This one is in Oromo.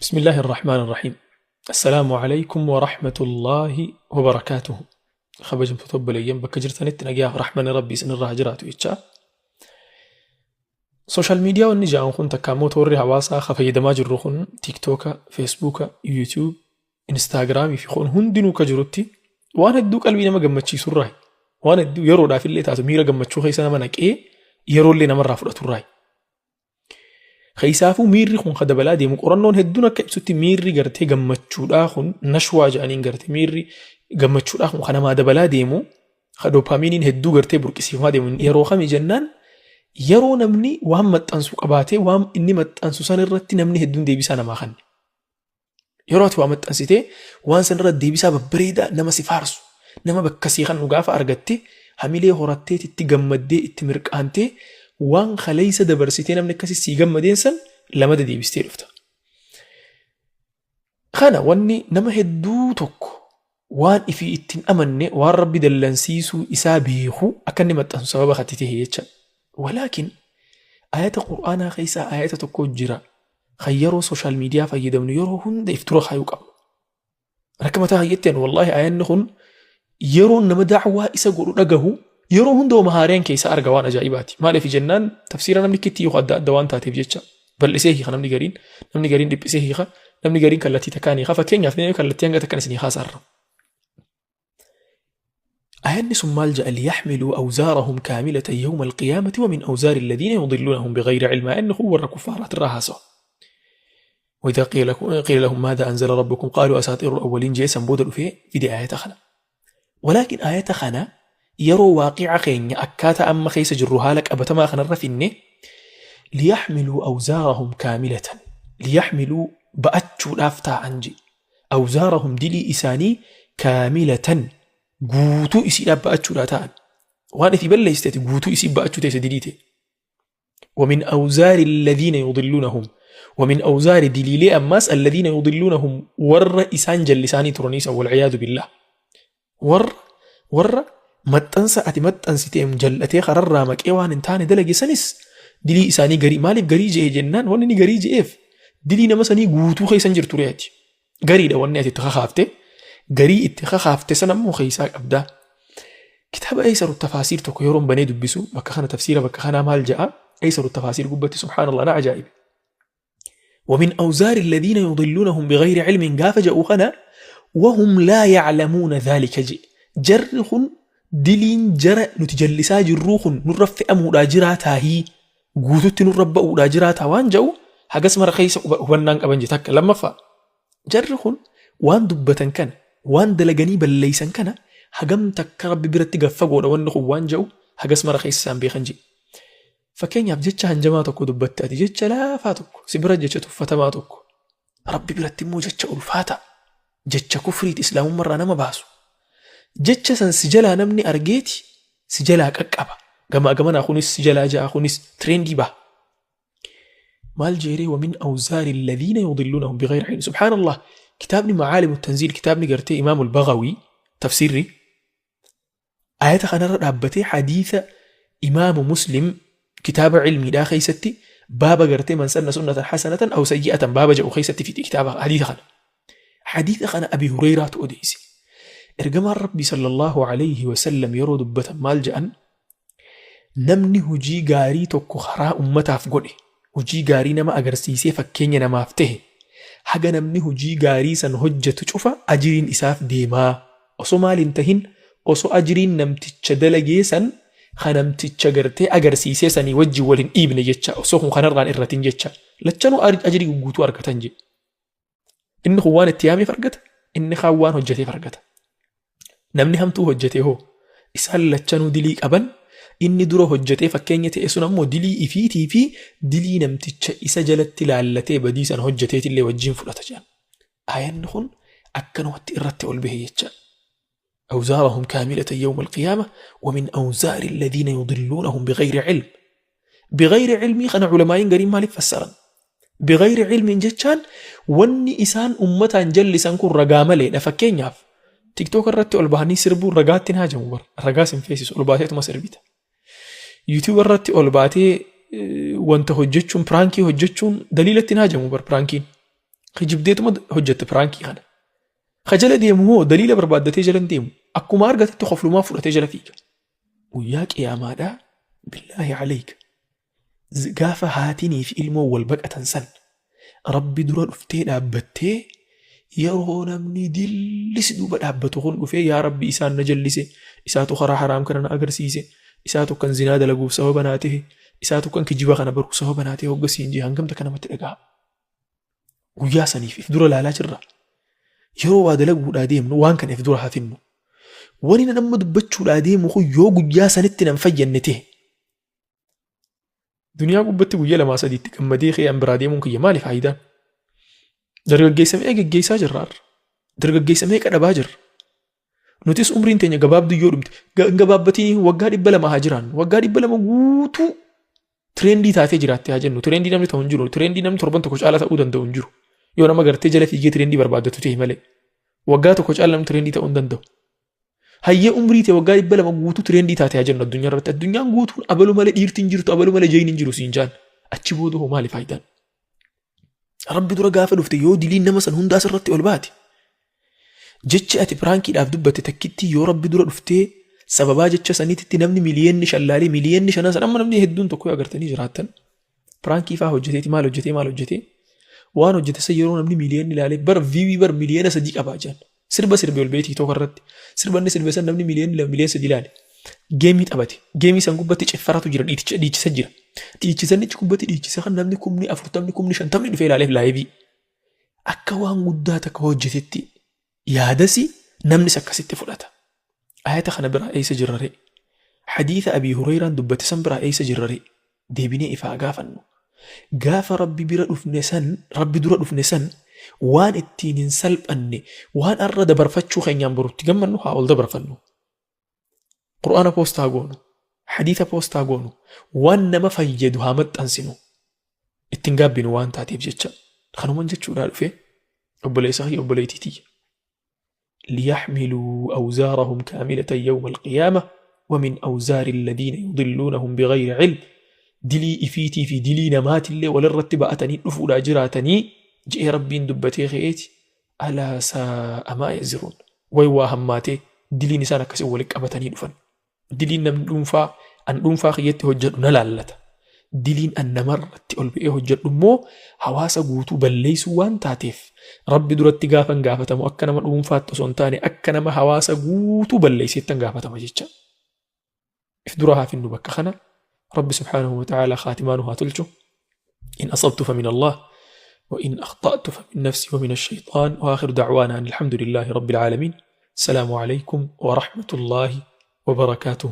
بسم الله الرحمن الرحيم. السلام عليكم ورحمة الله وبركاته. Kabajamtoota obboleeyyan, bakka jirtanitti nagaa rahmanni Rabbii isinirraa haa jiraatu jechaa. Social media wanni ja'an kun, takka immoo toorri hawaasaa ka fayyadamaa jirru kun, TikToka, Facebooka, YouTube, Instagramii fi kun hundinuu ka jirutti waan hedduu qalbii nama gammachiisurraa, waan hedduu yeroodhaaf illee taatu miira gammachuu keessa nama naqee yeroollee namarraa fudhaturraa. Keessaafuu miirri kun ka dabalaa deemu, qorannoon hedduun akka ibsutti, miirri gartee gammachuudhaa kun, nashwaa jedhaniin, gartee miirri gammachuudhaa kun kan namaa dabalaa deemu, ka dopamineiin hedduu gartee burqisiifamaa deemu yeroo kami jennaan, yeroo namni waan maxxansu qabaatee waan inni maxxansu san irratti namni hedduun deebisaa namaa kanne. Yeroo ati waa maxxansitee waan san irratti deebisaa babbareedaa nama si faarsu, nama bakka sii kan gaafa argatte, hamilee horattee itti gammaddee itti mirqaantee, waan kaleessa dabarsitee namni akkasii sii gammadeen san lamada deebistee dhufta. Kana wanni nama hedduu tokko waan ifii ittiin amanne, waan Rabbi dallansiisuu isaa beeku akka inni maxxansu sababa katti ta'e jecha. Walaakin ayata Qur'aanaa keessaa ayata tokko jira kan yeroo social media fayyadamnu yeroo hunda if dura kaayuu qabnu. Akka mataa hayyatteen, wallaahi, ayanni kun yeroo nama da'waa isa godhu dhagahu yeroo hunda oma haareen keessa arga, waan ajaa'ibaati. Maaliif jennaan, tafsiira namni kitti hiiku adda adda waan taateef jecha. Bal'isee hiika namni gariin, namni gariin dhiphisee hiika, namni gariin kallattii takkaan hiika. Fakkeenyaaf, kallattii hanga takkan isinii haasaarra. Ayanni sun maal jedha? ليحملوا أوزارهم كاملة يوم القيامة ومن أوزار الذين يضلونهم بغير علم. Ayanni kun warra kuffaaraat irraa haasawa. وإذا قيل لهم ماذا أنزل ربكم قالوا أساطير الأولين jee san booda dhufee fide ayata kana. ولكن ayata kana yeroo waaqica keenya akkaataa amma keessa jirru haala qabatamaa kanarra finne, ليحملوا أوزارهم كاملة, ليحملوا ba'achuudhaaf taa'an je, أوزارهم dilii isaanii, كاملة guutuu isiidhaaf ba'achuudhaa ta'an, waan ifii balleessiteeti guutuu isii ba'achuu teesse dilii ta'e. ومن أوزار الذين يضلونهم, ومن أوزار diliilee ammaas, الذين يضلونهم warra isaan jallisaanii turaniisa, والعياذ بالله, warra maxxansa ati maxxansiteem jal'atee kararraa maqee waan hin taane dalage sanis dilii isaanii garii. Maaliif garii je'e jennaan, wanni inni garii je'eef dilii nama sanii guutuu keessan jirtu re'ati. Gariidha wanni ati itti kakaafte, garii itti kakaafte sana immoo keessaa qabdaa. Kitaaba Eeysaru Tafaasiir tokko yeroo banee dubbisu bakka kana, tafsiira bakka kanaa maal ja'a? Eeysaru Tafaasiir gubbatti, subhaanallah, na ajaa'ibe. ومن أوزار الذين يضلونهم بغير علم gaafa ja'u kana, وهم لا يعلمون ذلك je. Jarri kun diliin jara nuti jallisaa jirruu kun nurra fe'amuudhaa jiraataahii, guututti nurra ba'uudhaa jiraataa waan ja'u hagas mara keessa hubannaan qaban je. Takka lammaffaa, jarri kun waan dubbatan kana, waan dalaganii balleeysan kana, hagam takka Rabbi biratti gaffa godha wanni kun waan ja'u hagas mara keessa isaan beekan je. Fakkeenyaaf, jecha hanjamaa tokko dubbatte ati, jecha laafaa tokko si bira, jecha tuffatamaa tokko, Rabbi biratti immoo jecha ulfaata, jecha kufriiti, islaamummaarraa nama baasu. Jecha san si jalaa namni argeeti si jalaa qaqqaba. Gamaa gamanaa kunis si jalaa ja'a, kunis trendii baha. Maal jeeree? ومن أوزار الذين يضلونهم بغير علم. سبحان الله, kitaabni معالم التنزيل, kitaabni gartee Imaamul Bagawi tafsiirri, ayata kanarra dhaabbatee hadiisa Imaamu Muslim kitaaba cilmiidhaa keessatti baaba gartee من سن سنة حسنة أو سيئة baaba jedhu keessatti fide kitaaba hadiisa kana. Hadiisa kana Abi Hureyraatu odeesse. Ergamaan Rabbi صلى الله عليه وسلم yeroo dubbatan maal jedhan? Namni hojii gaarii tokko karaa ummataaf godhe, hojii gaarii nama agarsiisee fakkeenya namaaf ta'e, haga namni hojii gaarii san hojjetu cufa ajiriin isaaf deemaa, osoo maal hin tahin, osoo ajiriin namticha dalagee san ka namticha gartee agarsiisee sanii wajjin wal hin dhiibne jecha, osoo kun kanarraan irratin jecha, lachanuu ajirii guutuu argatan je. Inni kun waan itti yaameef argata, inni kaan waan hojjeteef argata. Namni hamtuu hojjete hoo? Isaan lachanuu dilii qaban. Inni dura hojjetee fakkeenya ta'e sun ammoo dilii ifiitii fi dilii namticha isa jalatti laallatee badii sana hojjeteetillee wajjin fudhata jedhan. Ayanni kun akkanumatti irratti ol bahe jecha. أوزارهم كاملة يوم القيامة ومن أوزار الذين يضلونهم بغير علم. بغير علم kana culamaa'iin gariin maaliif fassaran? بغير علم jechaan wanni isaan ummataan jallisan kun ragaa maleedha. Fakkeenyaaf, TikTok irratti ol bahanii sirbuun ragaatti hin haajamu bara. Ragaa sin feesisu, ol baateetuma sirbita. YouTube irratti ol baatee wanta hojjechuun, prankii hojjechuun daliilatti hin haajamu bara prankiin. Kijibdeetuma hojjette piraankii kana. Ka jala deemu hoo daliila barbaaddatee jala hin deemu. Akkuma argatetti koflumaa fudhatee jala fiiga. Guyyaa qiyaamaadhaa billaahi aleyka gaafa haatinii fi ilmoon wal baqatan san Rabbi dura dhuftee dhaabbattee yeroo namni dilli si duuba dhaabbatu kun dhufee yaa Rabbi isaan na jallise, isaatu karaa haraam kana na agarsiise, isaatu kan zinaa dalaguuf sababa naa ta'e, isaatu kan kijiba kana baruuf sababa naa ta'e hogga siin jee hangam takka namatti dhaga'ama. Guyyaa saniif if dura laalaa jirra. Yeroo waa dalaguudhaa deemnu waan kana if dura haa finnu. Wani nan amma dubbachuudhaa deemu kun yoo guyyaa sanitti nan fayyanne ta'e Duniyaa gubbatti guyya lamaa sadiitti gammadee ka'ee an biraa deemuun kiyya maali faayidaan? Dargaggeessa meeqa geggeessaa jirra har'a? Dargaggeessa meeqa dhabaa jirra? Nutis umriin teenya gabaabduu yoo dhumte hin gabaabbatiin waggaa 200 haa jiraannu. Waggaa 200 guutuu tireendii taatee jiraatte haa jennu. Tireendii namni ta'u hin jiru. Tireendii namni torban tokko caalaa ta'uu danda'u hin jiru. Yoo nama gartee jala fiigee tireendii barbaaddatu ta'e malee. Waggaa tokko caalaa namni tireendii ta'uu hin danda'u. Hayyee umrii tee waggaa 200 guutuu tireendii taate haa jennu addunyaa irratti. Addunyaan guutuun abalu malee dhiirti hin jirtu, abalu malee jayni hin jiru siin jaan. Achi booda hoo maali faayidaan? Rabbi dura gaafa dhufte yoo diliin nama san hundaa sirratti ol baate. Jechi ati piraankiidhaaf dubbatte takkittii yoo Rabbi dura dhuftee sababaa jecha saniititti namni miliyeenni shallaalee miliyeenni shanan san amma namni hedduun tokko yoo agartanii jiraattan piraankii faa hojjeteeti maal hojjetee maal hojjetee waan hojjete san yeroo namni miliyeenni ilaalee bar viiwii bar miliyeena 3 qabaa jiran. Sirba sirbe ol ba'ee TikTok irratti. Sirba inni sirbe san namni miliyoonni 2 miliyoona 3 ilaale. Geemii taphate. Geemii san gubbatti ciffaratu jira dhiiticha dhiichisa jira. Dhiichisa inni achi gubbatti dhiichise kan namni kumni afurtamni kumni shantamni dhufee ilaaleef laayivii. Akka waan guddaa takka hojjetetti yaadasi namnis akkasitti fudhata. Ayata kana biraa eessa jirra ree? Hadiisa Abii Hureyraan dubbate san biraa eessa jirra ree? Deebinee if haa gaafannu. Gaafa Rabbi bira dhufne san, Rabbi dura dhufne san waan ittiin hin salphanne, waan arra dabarfachuu keenyaan boru itti gammannu haa ol dabarfannu. Qur'aana post haa goonu, hadiisa post haa goonu, waan nama fayyadu haa maxxansinu. Ittiin gaabbinu waan taateef jecha. Kanuman jechuudhaa dhufe obboleessa kiyya obboleettii tiyya. ليحملوا أوزارهم كاملة يوم القيامة ومن أوزار الذين يضلونهم بغير علم dilii ifiitii fi dilii namaatillee walirratti ba'atanii dhufuudhaa jiraatanii je'ee Rabbiin dubbatee ka'eeti alaa saa'a maa yaziruun way waa hammaatee diliin isaan akkasii walitti qabatanii dhufan. Diliin namni dhuunfaa an dhuunfaa kiyyatti hojjedhu na laallata. Diliin an namarratti ol ba'ee hojjedhu immoo hawaasa guutuu balleessuu waan taateef Rabbi duratti gaafan gaafatamu akka nama dhuunfaatti osoo hin taane akka nama hawaasa guutuu balleesseettan gaafatama jecha. If dura haa finnu bakka kana Rabbi subhaanahu wa ta'ala khaatimaa nu haa tolchu. إن أصبت فمن الله وإن أخطأت فمن نفسي ومن الشيطان وآخر دعوانا أن الحمد لله رب العالمين السلام عليكم ورحمة الله وبركاته.